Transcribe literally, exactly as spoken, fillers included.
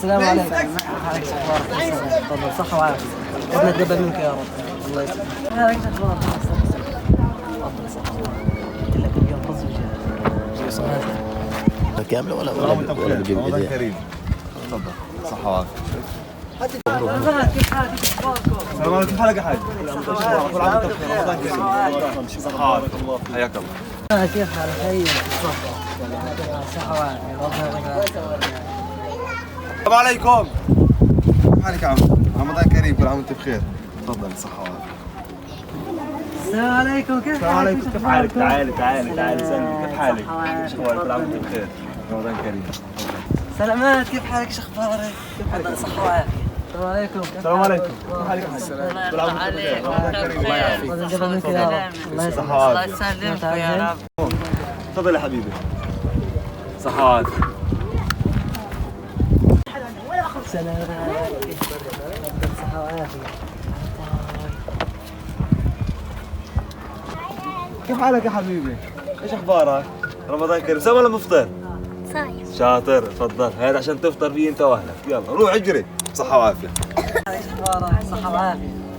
السلام عليكم. تفضل، صحة وعافية. ربنا يتقبل منك يا رب. الله يسلمك. هاي شو أخبارك؟ تفضل، صحة وعافية. قلت لك اليوم رز وجاج. كاملة ولا، ولا، ولا بجيب رمضان إيديه؟ كريم. تفضل، صحة وعافية. سلام عليكم، كيف حالك يا حاج؟ كل عام وانت بخير، رمضان كريم. صحة وعافية. حياك الله. آه، كيف حالك؟ هيا. صح. صح، وعافية. ربنا يعطيك العافية. السلام عليكم. كيف حالك يا عم؟ رمضان كريم، كل عام وانت بخير. تفضل، صحة وعافية. السلام عليكم، كيف حالك؟ السلام عليكم، كيف حالك؟ تعالي، تعالي، تعالي، سلمي، كيف حالك؟ صحة وعافية. شو أخبارك؟ كل عام وانت بخير. رمضان كريم. سلامات، كيف حالك؟ شو أخبارك؟ كيف حالك؟ صحة وعافية. السلام عليكم. السلام عليكم. كيف حالك؟ السلام. كل عام وانت بخير. رمضان كريم. الله يعافيك. الله يسلمك يا رب. الله يسلمك. صحة وعافية. الله يسلمك يا رب. تفضل يا حبيبي. صحة وعافية. سلام عليكم. صحة وعافية. كيف حالك يا حبيبي؟ ايش اخبارك؟ رمضان كريم، صايم ولا مفطر؟ صايم. شاطر، تفضل. هذا عشان تفطر بيه انت واهلك. يلا، روح اجري. صحة وعافية. ايش اخبارك؟ صحة وعافية.